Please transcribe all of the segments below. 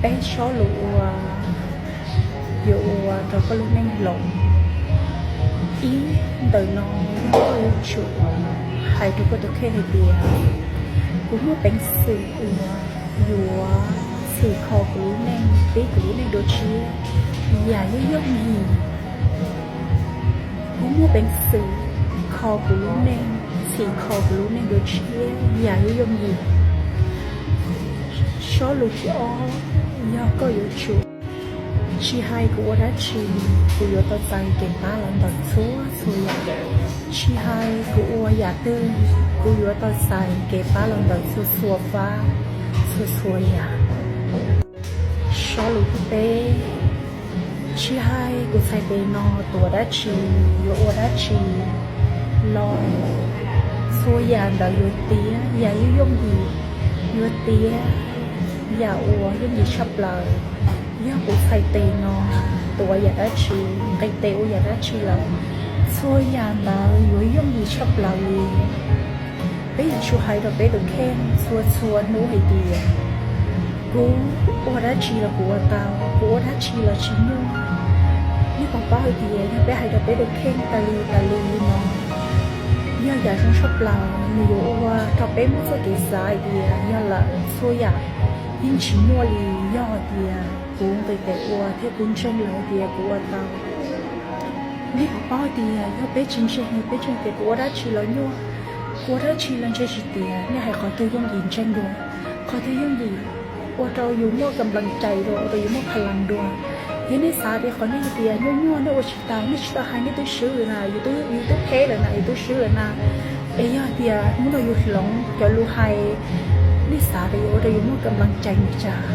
Peb sob lus uas yuav ua rau koj lub neej hloov. Ib, ntawm no koj yuav tsum hais rau koj tus kheej hais tias, kuv muaj peev xwm uas yuav txhim kho kuv lub neej, pib kuv lub neej dua tshiab yam yooj yooj yim. Kuv muaj peev xwm kho kuv lub neej, txhim kho kuv lub neej dua tshiab yam yooj yooj yim. Sob lus thib ob yog koj yuav tsum, tsis hais kuv ua dab tsi, kuv yuav tau txais kev pab los ntawm txhua txhua yam. Tsis hais kuv ua yam twg, kuv yuav tau txais kev pab los ntawm txhua txhua fab, txhua txhua yam. Sob lus thib peb, tsis hais kuv txhais tes no tuav dab tsi, yuav ua dab tsi los txhua yam ntawd yuav tiav yam yooj yooj yim, yuav tiav yam uas yooj yim tshaj plaws. Yog kuv txhais tes no tuav yam dab tsi, nqis tes ua yam dab tsi lawm, txhua yam ntawd yuav yooj yim tshaj plaws li. Peb yuav tsum hais rau peb tus kheej txhua txhua hnub hais tias, kuv ua dab tsi los kuv ua tau, kuv ua dab tsi los tsis nyuaj. Nej puas paub hais tias yog peb hais rau peb tus kheej tas li tas li li no, yog yam zoo tshaj plaws nws yuav ua rau peb muaj txoj kev xav hais tias yog lawm txhua yam yeej tsis nyuaj li, yog hais tias kuv nqis tes ua thiab kuv ntseeg lawm hais tias kuv ua tau. Nej puas paub hais tias yog peb tsis ntseeg, peb ntseeg tias kuv ua dab tsi los nyuaj, kuv ua dab tsi los ntshe tsis tiav, nej hais qhov twg yooj yim ntseeg dua, qhov twg yooj yim ua rau yus muaj kam plees cais dua, ua rau yus muaj pha las dua. Yog nej xav tias qhov nej hais tias nyuaj nyuaj nej ua tsis tau, nej tsis tau hais, nej twb swb lawm na, yus twb, yus twb phem lawm na, yus twb swb lawm na. Es yog hais tias hnub no yus hloov cov lus hais, nej xav tias yuav ua rau yus muaj kam plees cais npaum cas,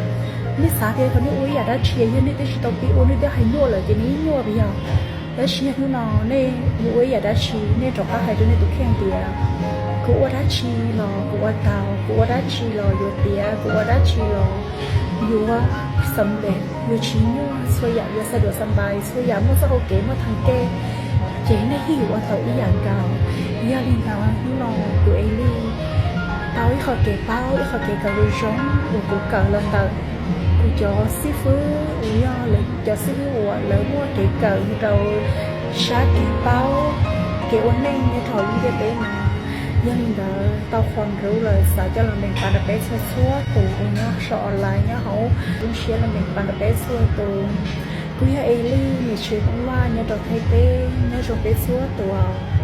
nej xav tias thaum nej ua ib yam dab tsi, yog nej twb tsis tau pib ua, nej twb hais nyuaj lawm ces nej yeej nyuaj yog. Tab sis yog hnub no nej yuav ua ib yam dab tsi, nej rov qab hais rau nej tus kheej tias, kuv ua dab tsi los kuv ua tau, kuv ua dab tsi los yuav tiav, kuv ua dab tsi los yuav xam ntes, yuav tsis nyuaj, txhua yam yuav xa duam xa npais, txhua yam muaj txoj hau kev muaj thaj kev, ces nej yeej yuav ua tau ib yam nkaus. Yog li ntawd hnub no kuv Eli tau ib qho kev paub, ib qho kev kawm lus zoo uas kuv kawm los ntawm kuv cov xib fwb uas yog lawv cov xib fwb uas lawv muaj kev kawm rau sab kev paub kev ua neej nyob rau lub ntiaj teb no. Yog li ntawd tau qhuas nruv lawm xav coj los meem pab rau peb txhua txhua tus uas nyob saum online nyob hauv lub siab los meem pab rau peb txhua tus. Kuv yog Eli, niam tsev Tooj Vaj nyob rau Thaib teb, nyob zoo peb txhua tus.